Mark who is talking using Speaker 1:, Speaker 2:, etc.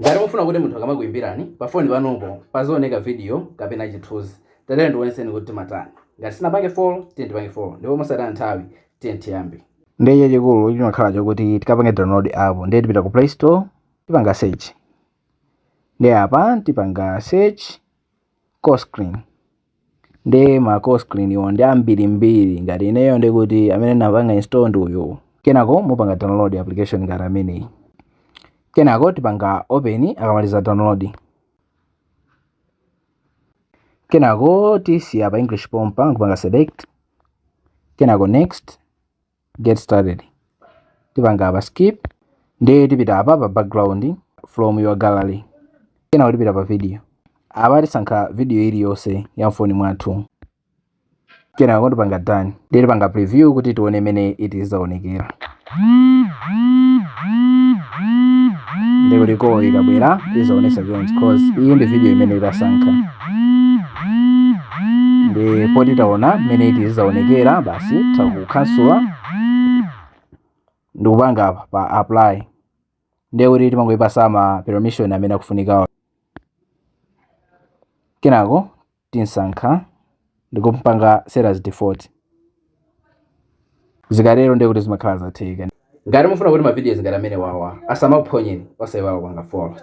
Speaker 1: Ngati mufuna kuti munthu akamakuimbirani pa foni panopo pazioneka video kapena chithunzi, tatiyeni ndikuoneseni kuti timatani. Ngati sinapange follow, tiye tipange follow, ndipo mosataya nthawi tiye tiyambe. Ndiye chachikulu chimakhala chokuti tikapange download app. Ndiye tipita ku Play Store, tipanga search. Ndiye apa tipanga search call screen. Ndiye ma call screen iwo ndi ambirimbiri. Ngati ineyo ndikuti amene napanga install ndi uyu. Kenako mupanga download application ngati ameneyi. Kenako tipanga open akamaliza download. Kenako tisiya pa English pompa, kupanga select, kenako next, get started. Tipanga apa skip. Ndiye tipita apa pa background from your gallery. Kenako tipita pa video. Apa tisankha video iliyonse ya mfoni mwathu. Kenako tipanga done. Ndiye tipanga preview kuti tione imene itizaonekera. Ndiye kuti call ikabwera izaonesa chonchi, cause iyi ndi video imene itasankha. Ndi poti taona mmene itizaonekera, basi takukhansula ndikupanga apa pa apply. Ndiye kuti timangoyipasa ma permission amene akufunikawo. Kenako tinsankha ndikumpanga set as default. Zikatero ndiye kuti zimakhala zatheka. Ngati mufuna kuti ma videos ngati amene wawa asamakuphonyeni, osayiwala kupanga follow.